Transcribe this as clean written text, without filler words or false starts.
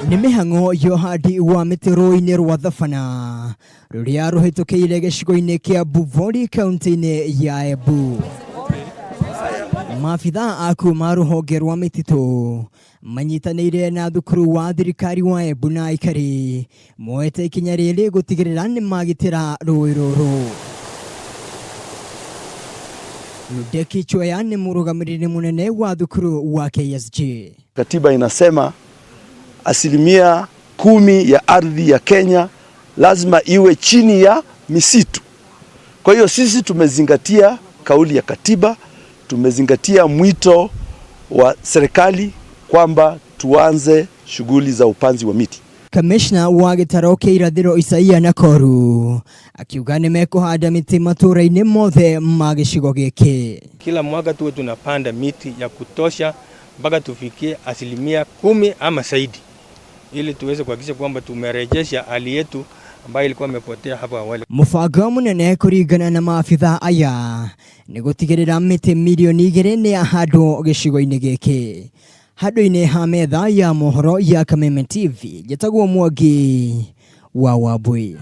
Nĩ mĩhang'o ya ũhandi wa mĩtĩ rũĩ-inĩ rwa Thabana rũrĩa rũhĩtũkĩire gĩcigo-inĩ kĩa Buvori kaunti-inĩ ya Embu. Maabithaa a kuma rũhonge rwa mĩtitũ manyitanĩire na thukuru wa thirikari wa Embu na aikari moete ikinya rĩrĩ gũtigĩrĩra nĩ magitĩra rũĩ rũrũ. Ludeki Chweya nĩ mũrũgamĩrĩri mũnene wa thukuru wa KSG. Katiba inasema 10% ya ardhi ya Kenya lazima iwe chini ya misitu. Kwa hiyo sisi tumezingatia kauli ya katiba, tumezingatia mwito wa serikali kwamba tuanze shughuli za upanzi wa miti. Kamishna wa gĩtaro kĩa irathĩro Isaia Nakoru akiuga nĩ mekũhanda mĩtĩ matũũra-inĩ mothe ma gĩcigo gĩkĩ. Kila mwaka tuwe tunapanda miti ya kutosha mpaka tufikie 10% ama zaidi, ili tuweze kuhakikisha kwamba tumerejesha hali yetu ambayo ilikuwa imepotea hapo awali. Mũbango mũnene kũringana na maabithaa aya nĩ gũtigĩrĩra mĩtĩ 2 mirioni nĩ yahandwo gĩcigo-inĩ gĩkĩ. Handũ-inĩ ha metha ya mohoro ya Kameme TV, njĩtagwo Mwangi wa Wambui.